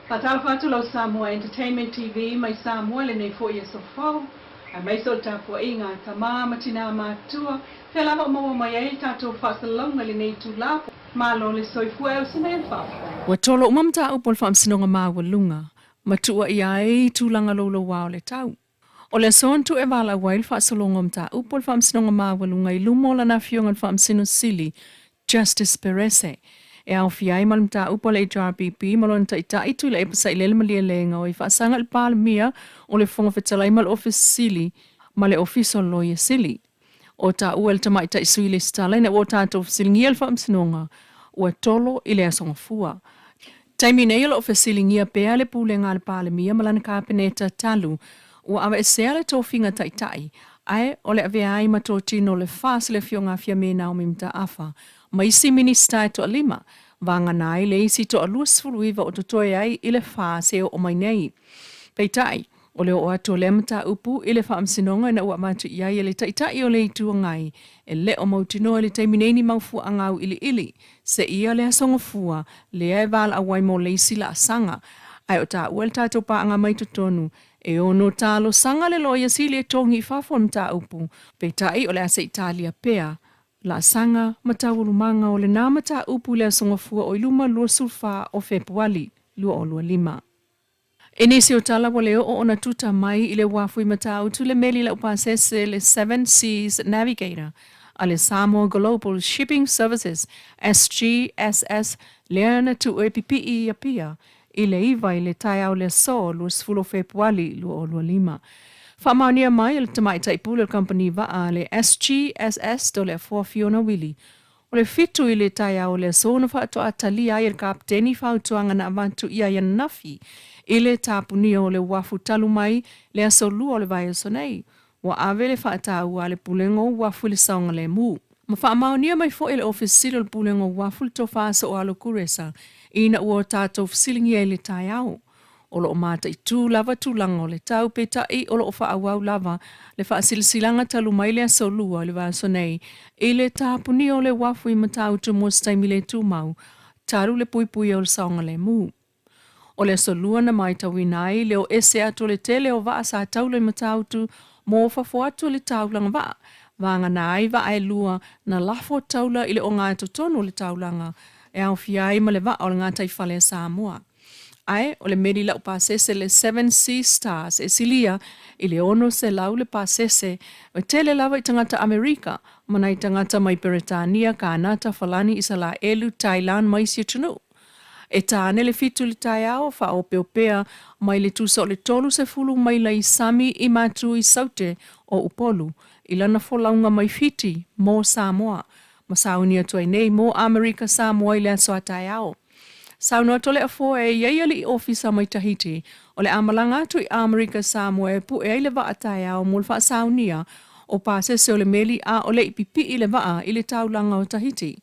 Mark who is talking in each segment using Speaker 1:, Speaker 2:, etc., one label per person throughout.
Speaker 1: Faatalofa atu lau Samoa Entertainment TV mai Samoa i lenei foi aso fou, aemaise o le tapuaiga a tama ma tinā matutua, fea lava o maua mai ai le tatou faasalalauga i lenei itula. Malo le soifua e usu mai le faafetai.
Speaker 2: Ua tolo uma mataupu o le Faamasinoga Maualuga ma tuuaia ai i tulaga louloua o le tau. O le aso na tuu e valaau ai le faasologa o mataupu o le Faamasinoga Maualuga i luma o lana Afioga i le Faamasino Sili Justice Perese, e aofia ai ma le mataupu a le HRPP ma lona Taitai Tuilaepa Sailele Malielegaoi i faasaga i le Palemia o le Fofoga Fetalai ma le Ofisa Sili ma le Ofisa o le Loia Sili. O taua e le Tamaitai Sui Lesitala ina ua tatou fesiligia le Faamasinoga ua tolo i le Aso Gafua. Taimi nei o lo o fesiligia pea le Pulega a le Palemia ma lana Kapeneta talu ua aveesea le tofiga Taitai ae o le avea ai ma totino le FAS le Afioga a Fiame Naomi Mataafa ma isi Minisita e toalima, vagana ai le isi toa 29 o totoe ai i le FAS e oo mai nei. Peitai, o le oo atu o lea mataupu i le Faamasinoga ina ua avatu i ai e le Taitai o le Itu Agai e le o mautinoa i le taimi nei ni mau fuaʻaga auiliili seia le Aso Gafua lea e valaau ai mo le isi laasaga. Ae o taua le tatou paaga mai totonu e ono talosaga le Loia Sili e togi i fafo le mataupu, peitai o le a se i talia pea laasaga ma taualumaga o lena mataupu i le Aso Gafua o i luma 24 o Fepuali 2025. I nisi o tala ua le oo ona tuta mai i le uafu i Matautu le meli laupasese le Seven Seas Navigator a le Samoa Global Shipping Services, SGSS, lea na tuu e pipii i Apia i le 9 i le taeao le aso 20 o Fepuali 2025. Faamaonia mai e le Tamaitai Pule o le Kamupani Vaa a le SGSS Toleafoa Fiona Wili, O le 7 i le taeao o le aso na faatoa talia ai e le Kapeteni fautuaga na avatu i ai ananafi i le tapunia o le uafu talu mai le aso 2 o le vaiaso nei, ua ave le faataua a le Pulega o Uafu i le saogalemu. Ma faamaonia mai foi e le Ofisa Sili o le Pulega o Uafu le tofa Soalo Kuresa ina ua tatou fesiligia i le taeao. O lo o mataitu lava tulaga o le tau, peitai o lo o faaauau lava le faasilasilaga talu mai le aso Lua i le vaiaso nei i le tapunia o le uafu i Matautu mo se taimi le tumau, talu le puipuia o le saogalemu. O le aso Lua na matauina ai le o ese atu o le tele o vaa sa taula i Matautu mo fafo atu o le taulaga vaa, vagana ai vaa e lua na lafo taula i le ogatotonu o le taulaga e aofia ai ma le vaa o le gataifale a Samoa. Ae o le meli laupasese le Seven Seas Stars e silia i le 600 le pasese, e tele lava i tagata Amerika ma nai tagata mai Peretania, Kanata, Falani, Isalaelu, Thailand ma isi atunuu. E tāne le 7 i le taeao, faaopeopea mai le tusa o le 30 maila i sami i matu i Saute o Upolu i lana folauga mai Fiti mo Samoa ma sauni atu ai nei mo Amerika Samoa i le aso a taeao. Saunoa Toleafoa e i ai alii ofisa mai Tahiti o le a malaga atu i Amerika Samoa e pue ai le vaa taeao mo le faasaunia o pasese o le meli a o le i pipii le vaa i le taulaga o Tahiti.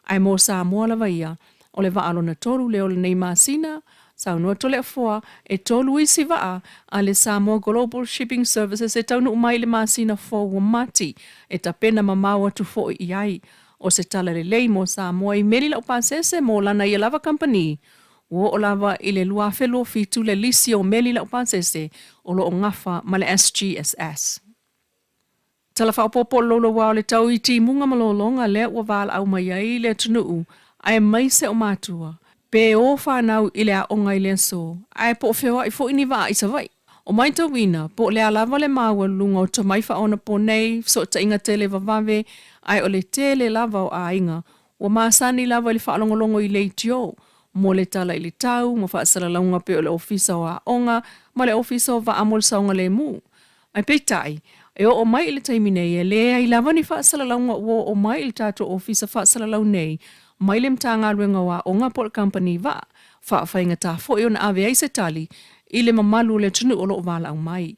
Speaker 2: Ae mo Samoa lava ia, o le vaa lona tolu lea o lenei masina, saunoa Toleafoa e tolu isi vaa a le Samoa Global Shipping Services e taunuu mai i le masina fou o Mati e tapena mamao atu foi i ai. O se tala lelei mo Samoa i meli laupasese mo lana ia lava kamupani, ua oo lava i le 2027 le lisi o meli laupasese o lo o gafa ma le SGSS. Tala faaopoopo o le louloua o le tau i timuga ma lologa lea ua valaau mai ai le atunuu aemaise o matua, pe o fanau i le aoga i le aso, ae po o feoai foi ni vaa i Savaii. O matauina, po o le a lava le maualuluga o tomai faaonaponei, fesootaiga televavave, ae o le tele lava o aiga ua masani lava i le faalogologo i leitio mo le tala i le tau ma faasalalauga pei o le Ofisa o Aoga ma le Ofisa o Vaa mo le Saogalemu. Ae peitai, e oo mai i le taimi nei e leai lava ni faasalalauga ua oo mai i le tatou Ofisa Faasalalau nei mai le Matagaluega o Aoga po o le Kamupani Vaa, faafaigata foi ona ave ai se tali i le mamalu o le atunuu o lo o valaau mai.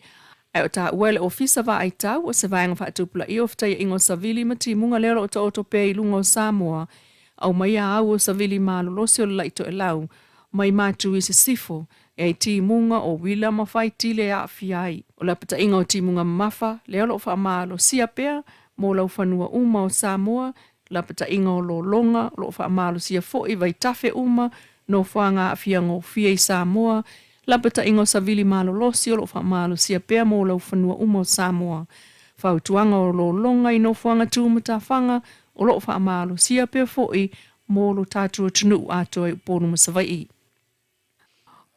Speaker 2: Ae o taua e le Ofisa Vaai Tau o se vaega faatupulaia o fetaiaiga o savili ma timuga lea o lo o taoto pea i luga o Samoa, aumaia au o savili malolosi o le la'i toelau mai matu i sisifo e ai timuga o uila ma faitile e aafia ai. O le apataiga o timuga mamafa lea o lo o faamalosia pea mo laufanua uma o Samoa, lapataiga o lologa o lo o faamalosia foi vaitafe uma. Nofoaga aafia gofie i Samoa, Lapataiga o Savili Malolosi o lo o faamalosia pea mo laufanua uma o Samoa, Fautuaga o Lologa i Nofoaga Tumatafaga o lo o faamalosia pea foi mo lo tatou atunuu atoa i Upolu ma Savaii.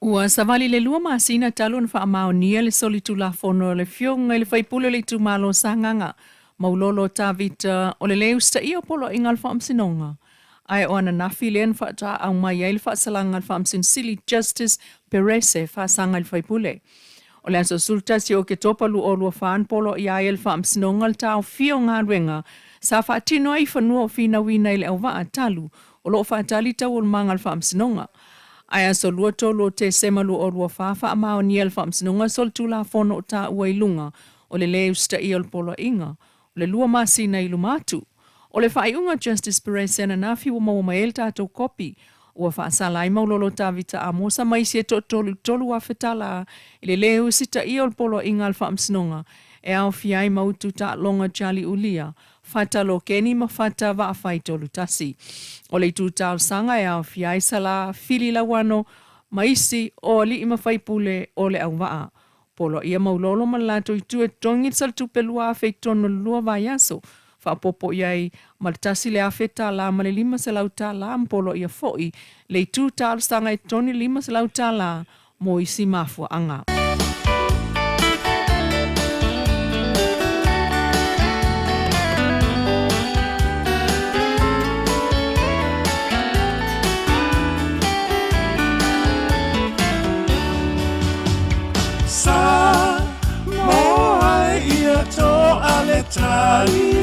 Speaker 2: Ua savali i le 2 masina talu ona faamaonia le solitulafono a le Afioga i le sui usufono o le itumalo o Sagaga, Maulolo Tavita, o le lē usitaia o poloaiga a le Faamasinoga, ae o ananafi lea na faatoa aumai ai le faasalaga a le Faamasino Sili Justice Perese e faasaga i le sui usufono. O le aso 11 o Oketopa 2024 na poloaia ai e le Faamasinoga le taofia o galuega sa faatino ai i fanua o finauina i le auvaa talu o lo o faatali taualumaga a le Faamasinoga. Ae aso 23 o Tesema 2024 faamaonia e le Faamasinoga solitulafono o taua i luga o le lē usitaia o le poloaiga o le 2 masina i luma atu. O le faaiuga Justice Perez ananafi ua maua mai ai le tatou kopi ua faasala ai Maulolo Tavita Amosa ma isi e toatolu i le $3,000 tala i le lē usitaia o le poloaiga a le Faamasinoga e aofia ai Mautu Taaloga Charlie Ulia, Fata Lokeni ma Fata Vaafai 31. O le itu talosaga e aofia ai Sala Fili Lauano ma isi o alii ma faipule o le auvaa. Poloaia Maulolo ma le latou itu e totogi le saletupe $2,000 i totonu o le 2 vaiaso, faaopoopo i ai ma le $1,000 ma le $500 ma poloaia foi le itu talosaga e totogi le $500 mo isi mafuaaga.
Speaker 3: Sa moa ia to'a le tali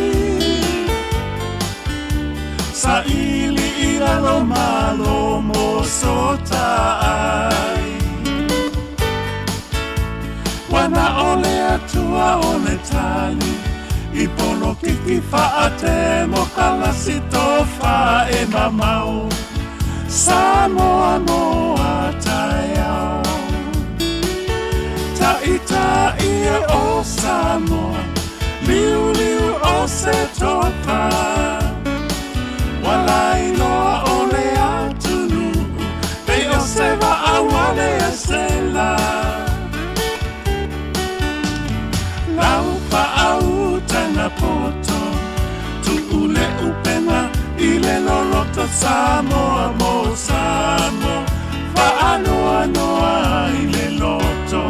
Speaker 3: Sa ili i lalo malo mo so ai Wana o le atua o le tali I polokiki faate mo kalasi tofa e mamao Samoa moa taeao Ta'ita'i e o Samoa Liuliu o se tofa Walailoa o le atunuu Pei o se va'a uale e sela Lau faautaga poto Tu'u le upega i le loloto Samoa mo Samoa Faanoanoa i le loto.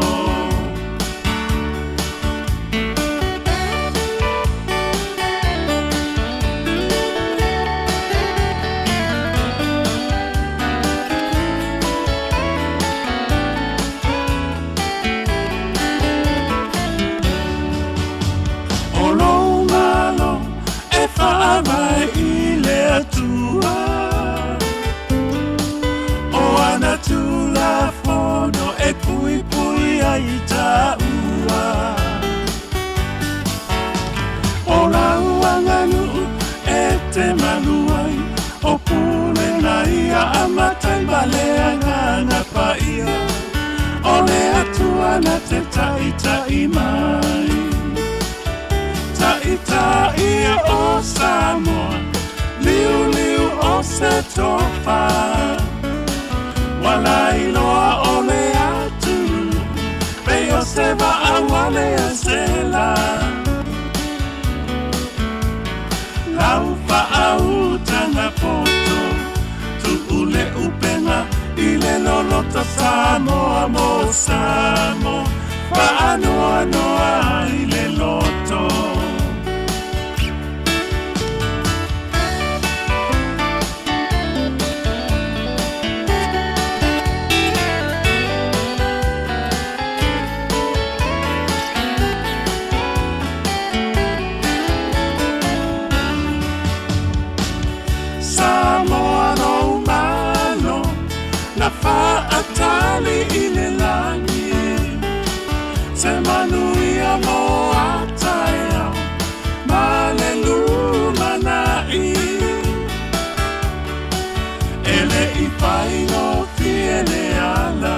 Speaker 3: O lou malo e faavae i le Atua, o ana tulafono e puipui ai taua. O lau aganuu e te malu ai, o pulega ia a matai ma le Agaga Paia, o le Atua na te ta'ita'i mai. Ta'ita'i e o Samoa, liuliu o se tofa. Walailoa o le atunuu, pei o se va'a uale e sela. Lau faautaga poto, tu'u le upega i le loloto Samoa mo Samoa, faanoanoa i le loto. Samoa lou malo na faatali i le lagi se manuia mo a taeao ma le lumana'i e le'i faigofie le ala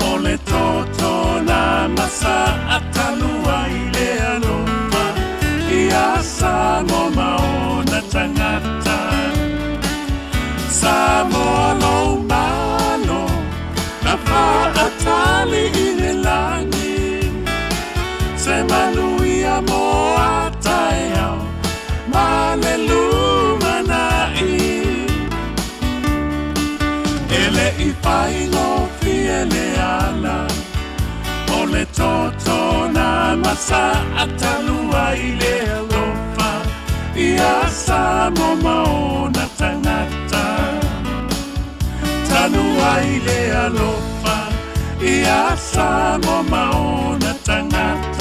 Speaker 3: o le toto na masa atalu ai le alofa ia Samoa ma ona tagata. Samoa lou i faigofie le ala o le toto na masa talua i le alofa ia Samoa ma ona tagata. Talua i le alofa ia Samoa ma ona tagata.